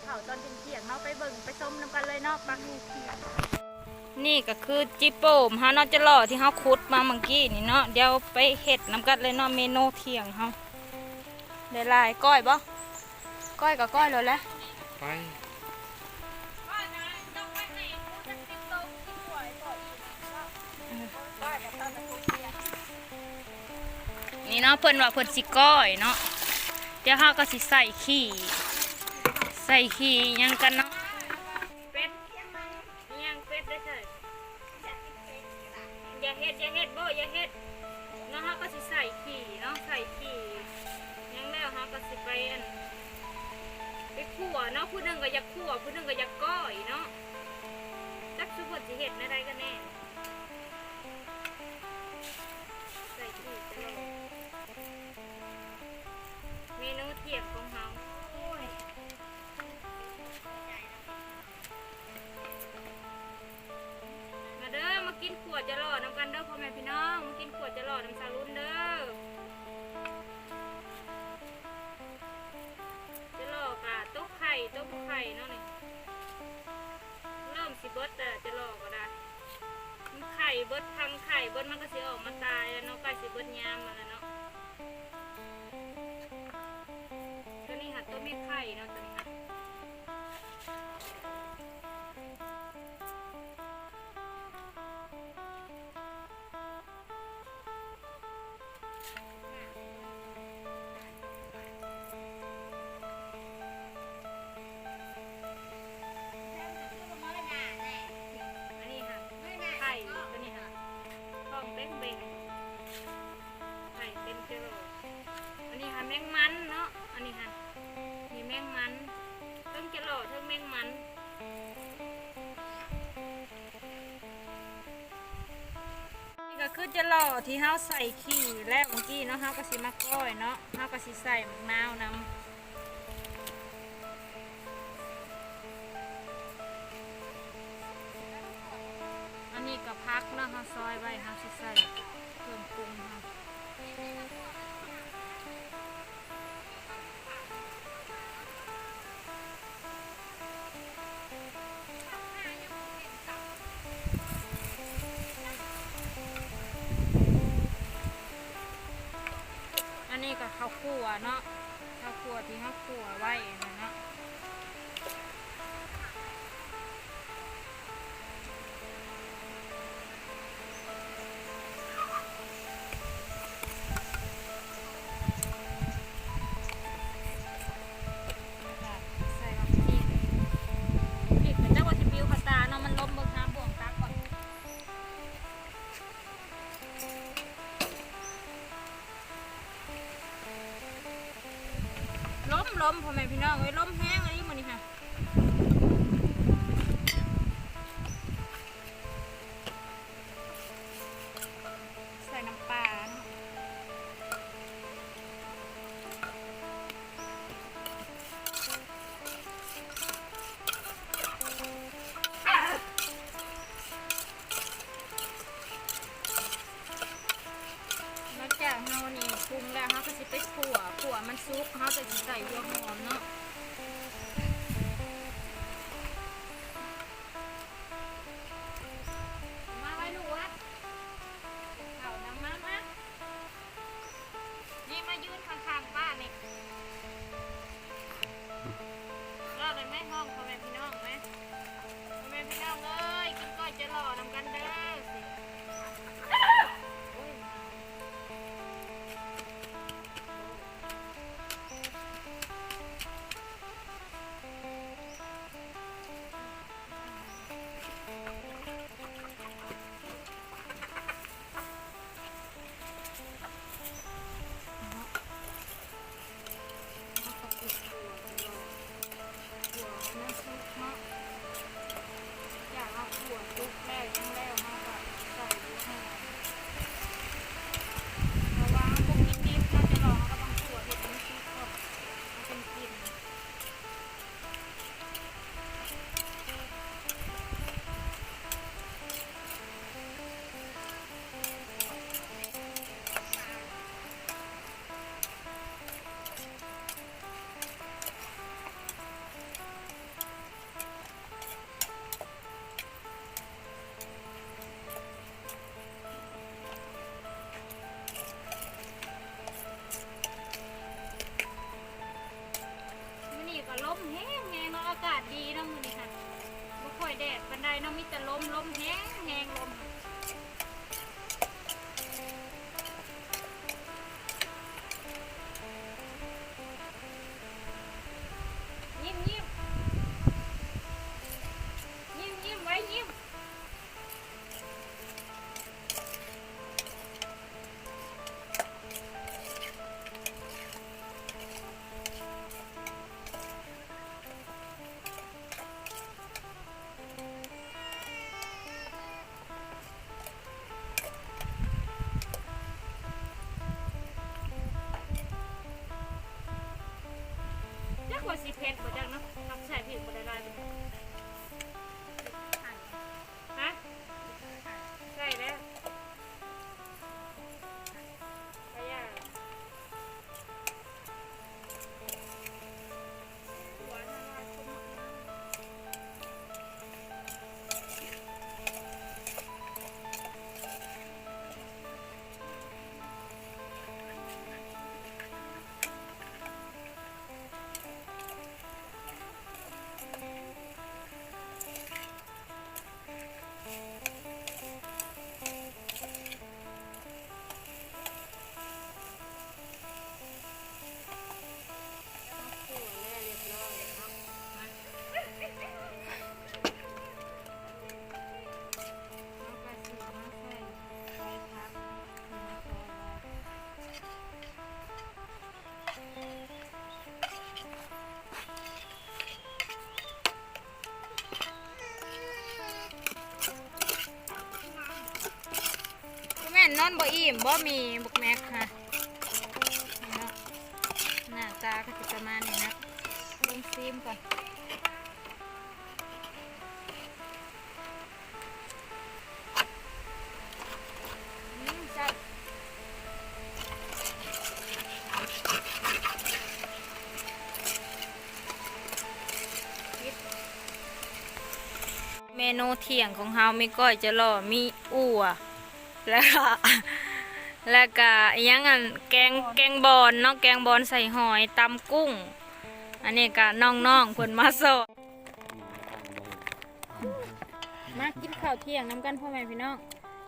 ເຂົ້າຕອນທ່ຽງໆເນາະ ໄປເບິ່ງໄປຊົມນຳກັນເລີຍເນາະ ປັກ. ນີ້ກໍຄືຈີໂປ່ມເຮົາເນາະ ຈະຫຼໍ່ທີ່ເຮົາຂຸດມາເມື່ອກີ້ນີ້ເນາະ. ດຽວໄປເຮັດນຳກັນເລີຍເນາະ ເມນູທ່ຽງເຮົາ. ໄດ້ຫຼາຍ ກ້ອຍບໍ່? ກ້ອຍກໍກ້ອຍໂລດແຫຼະ ໄປ. ນີ້ເນາະ ເພິ່ນວ່າເພິ່ນຊິກ້ອຍເນາະ. ດຽວເຮົາກໍຊິໃສ່ຂີ້ ໃສ່ຂີ້ຫຍັງກັນເນາະ. ເປັດ ອີຫຍັງເປັດໄດ້ໃສ່? ຢ່າເຮັດ ຢ່າເຮັດ ບໍ່ ຢ່າເຮັດເນາະ. ເຮົາກໍຊິໃສ່ຂີ້ເນາະ ໃສ່ຂີ້ຫຍັງແລ້ວ ເຮົາກໍຊິໄປ ອັນ ໄປຂົ້ວເນາະ. ຜູ້ໜຶ່ງກໍຢາກຂົ້ວ ຜູ້ໜຶ່ງກໍຢາກກ້ອຍເນາະ. ຈັກຊຸມເພິ່ນຊິເຮັດແນວໃດກັນແນ່. ໃສ່ຂີ້ຕະຫຼອດ ເມນູທ່ຽງຂອງເຮົາ. ໂອ້ຍ ມາເດີ ມາກິນຂົ້ວຈະຫຼໍ່ນຳກັນເດີ ພໍ່ແມ່ພີ່ນ້ອງ ມາກິນຂົ້ວຈະຫຼໍ່ນຳສາວລຸນເດີ. ຈະຫຼໍ່ກະຕົກໄຂ່ ຕົ້ມໄຂ່ເນາະນີ້. ເລີ່ມຊິເບິດແລ້ວ ຈະຫຼໍ່ກໍໄດ້ ມັນໄຂ່ເບິດ ທັງໄຂ່ເບິດ ມັນກໍຊິອອກມາຕາຍແລ້ວເນາະ ໃກ້ຊິເບິດຍາມແລ້ວແຫຼະເນາະ. ຕົວນີ້ຫາ ຕົວແມ່ໄຂ່ເນາະ ຕົວນີ້ຫາ. ອັນນີ້ຫາ ໄຂ່ ຕົວນີ້ຫາ ທ້ອງເບັງໆ ໄຂ່ເຕັມຈະຫຼໍ່. ອັນນີ້ຫາ ແມງມັນເນາະ ອັນນີ້ຫາ ມີແມງມັນ ເທິງຈະຫຼໍ່ ເທິງແມງມັນ. ນີ້ກໍຄືຈະຫຼໍ່ທີ່ເຮົາໃສ່ຂີ້ແລ້ວເມື່ອກີ້ເນາະ ເຮົາກໍຊິມາກ້ອຍເນາະ ເຮົາກໍຊິໃສ່ໝາກນາວນຳ. ອັນນີ້ກໍຜັກເນາະ ເຮົາຊອຍໄວ້ ເຮົາຊິໃສ່ເຄື່ອງປຸງເຮົາ. ອັນນີ້ກໍເຂົ້າຂົ້ວເນາະ ເຂົ້າຂົ້ວທີ່ເຮົາຂົ້ວໄວ້ຫັ້ນນະເນາະ. ແລ້ວກໍໃສ່ບັກພິກ ພິກກໍຈັກວ່າຊິປິວເຂົ້າຕາເນາະ ມັນລົມເບິ່ງຫາບ່ວງຕັກກ່ອນ. ລົມ ລົມ ພໍ່ແມ່ພີ່ນ້ອງເອີຍ ລົມແຮງອີ່ຫຼີມື້ນີ້ຫະ. ໃສ່ນ້ຳປາເນາະ. ຫຼັງຈາກເຮົານີ້ປຸງແລ້ວ ເຮົາກໍຊິໄປຂົ້ວ ຂົ້ວມັນສຸກ ເຮົາຈັ່ງຊິໃສ່ຫົວຫອມເນາະ. ມາໄວ້ລູກ ເອົານຳມາ ມາ ນີ້ມາຢືນຂ້າງໆປ້ານີ້ ລອດໄດ້ໄໝ ຮ້ອງພໍ່ແມ່ພີ່ນ້ອງໄໝ ພໍ່ແມ່ພີ່ນ້ອງເອີຍ ກິນກ້ອຍຈະຫຼໍ່ນຳກັນເດີ. ໂອ້ຍ. ອາກາດດີເນາະມື້ນີ້ຫັ້ນ ບໍ່ຄ່ອຍແດດປານໃດເນາະ ມີແຕ່ລົມ ລົມແຮງໆ ລົມ. ຍິ້ມໆ ຍິ້ມໆ ໄວ້ຍິ້ມ. ຈັກວ່າຊິເຜັດບໍ່ຈັກເນາະ ຮັບໃຊ້ເຜັດບໍ່ໄດ້ຫຼາຍປານໃດ. ຮະ? ໃສ່ແລ້ວ ກະຢ່າ. ບໍ່ແມ່ນນອນບໍ່ອີ່ມບໍ່ ມີບັກແມັກຫັ້ນ ນີ້ເນາະ ໜ້າຕາກໍຊິປະມານນີ້ນະ ເບິ່ງຊີມກ່ອນ. ເມນູທ່ຽງຂອງເຮົາມີກ້ອຍຈະຫຼໍ່ ມີອົ່ວ ແລ້ວກະ ແລ້ວກະອີ່ຫຍັງ ອັນ ແກງ ແກງບອນເນາະ ແກງບອນໃສ່ຫອຍ ຕຳກຸ້ງ. ອັນນີ້ກະນ້ອງໆເພິ່ນມາຊ່ອຍ. ມາກິນເຂົ້າທ່ຽງນຳກັນພໍ່ແມ່ພີ່ນ້ອງ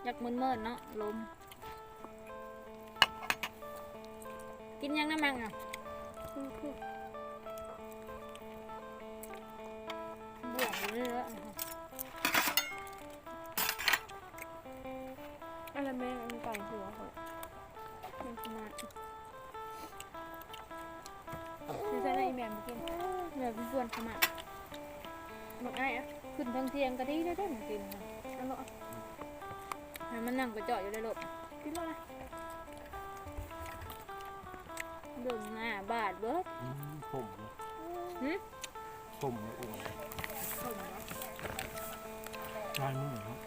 ຢາກມືນໆເນາະ ລົມ. ກິນຫຍັງນະມັກນະ? ບວກເລີຍ ອັນລະແມງ ອັນໄກ່ຫົວຂ້ອຍ ແມງຂະມາດ. ຢູ່ໃສນະອີແມ່ບໍ່ກິນ ແມ່ເພິ່ນຊວນຂະມາດ. ບັກອ້າຍ ອະ ຂຶ້ນເທິງທ່ຽງກໍດີແລ້ວເດ້ ມັນກິນ ເອົາໂລດ ໃຫ້ມັນນັ່ງໄປເຈາະຢູ່ໃນລົດ ກິນໂລດນະ. ເບິ່ງໜ້າບາດເບີດ. ອືມ ສົ້ມເນາະ. ຫຶ? ສົ້ມເນາະ ອ້ວນ. ສົ້ມເນາະ ລາຍມືເນາະ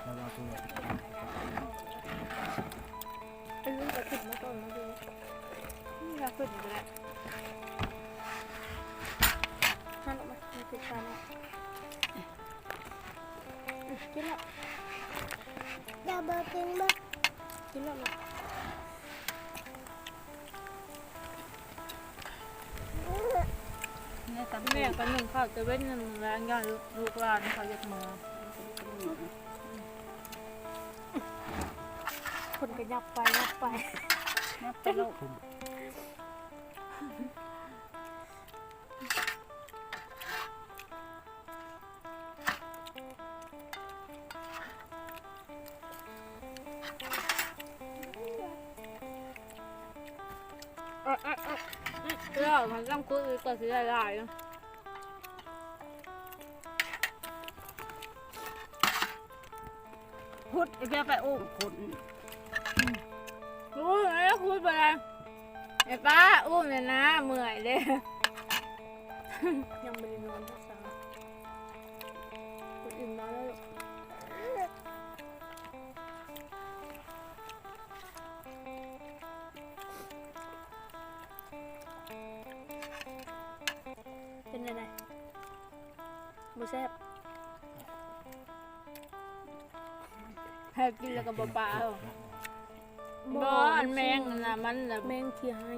ແລ້ວເອົາຕົວນີ້ໄປກິນ. ເອີ ມັນກໍຂຶ້ນມາກ່ອນມາເບິ່ງ ນີ້ລະຂຶ້ນອີກແລ້ວ ມາລູກມາ ມາກິນຂ້າວເນາະ. ອືມ ກິນແລ້ວ ຢ່າເບີກິນເບີ ກິນແລ້ວລູກ. ແມ່ກໍໜຶ້ງເຂົ້າແຕ່ເວັນ ໜຶ້ງແລງ ຢ້ານລູກຫຼານເຂົາຢາກເມືອ ເພິ່ນກໍຫຍັບໄປ ຫຍັບໄປ ຫຍັບໄປໂລດ. ເອີ ເອີ ເອີ ລາວມັນຕ້ອງຄຸດອີກກວ່າຊິໄດ້ຫຼາຍ. ຂຸດ ເຈົ້າໄປອຸ້ມຂຸດ. ອຸ້ມແລ້ວຂຸດບໍ່ໄດ້ ໄອ້ປ້າອຸ້ມແລ້ວນະ ເມື່ອຍເດ້. ຍັງບໍ່ໄດ້ນອນເທື່ອ ອຸ້ມມາແລ້ວ. ເປັນຈັ່ງໃດ? ບໍ່ແຊບ ໃຜກິນແລ້ວກໍບໍ່ປາ. ບໍ່ ອັນແມງນັ້ນນະ ມັນນະ ແມງຂີ້ໄຮ້.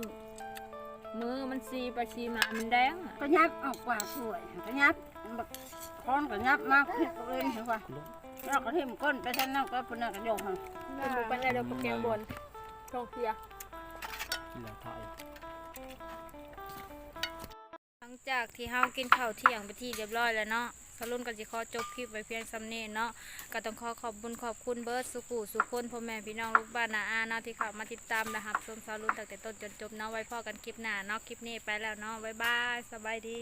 ມືມັນຊີໄປຊີມາ ມັນແດງ ກະຫຍັບອອກກວ່າຖ້ວຍ ກະຫຍັບ ບັກຄອນກະຫຍັບມາ ຜິດຜູ້ອື່ນຫັ້ນວ່າ ແລ້ວກະຖິ້ມກົ້ນໄປທາງນັ້ນ ກະຜູ້ນັ້ນກະຍົກຫັ້ນ ເພິ່ນບໍ່ປານໃດດອກ ພວກແກງບອນ ທ້ອງເສຍ ກິນແລ້ວຖ່າຍ. ຫຼັງຈາກທີ່ເຮົາກິນເຂົ້າທ່ຽງເປັນທີ່ຮຽບຮ້ອຍແລ້ວເນາະ ສາວລຸນກໍຊິຂໍຈົບຄລິບໄວ້ພຽງສ່ຳນີ້ເນາະ ກໍຕ້ອງຂໍຂອບບຸນຂອບຄຸນເບິດສູ່ຜູ້ສູ່ຄົນ ພໍ່ແມ່ພີ່ນ້ອງລູກບ້ານນ້າອາເນາະ ທີ່ເຂົ້າມາຕິດຕາມ ແລະ ຮັບຊົມສາວລຸນຕັ້ງແຕ່ຕົ້ນຈົນຈົບເນາະ ໄວ້ພໍ້ກັນຄລິບໜ້າເນາະ ຄລິບນີ້ໄປແລ້ວເນາະ ບາຍບາຍ ສະບາຍດີ.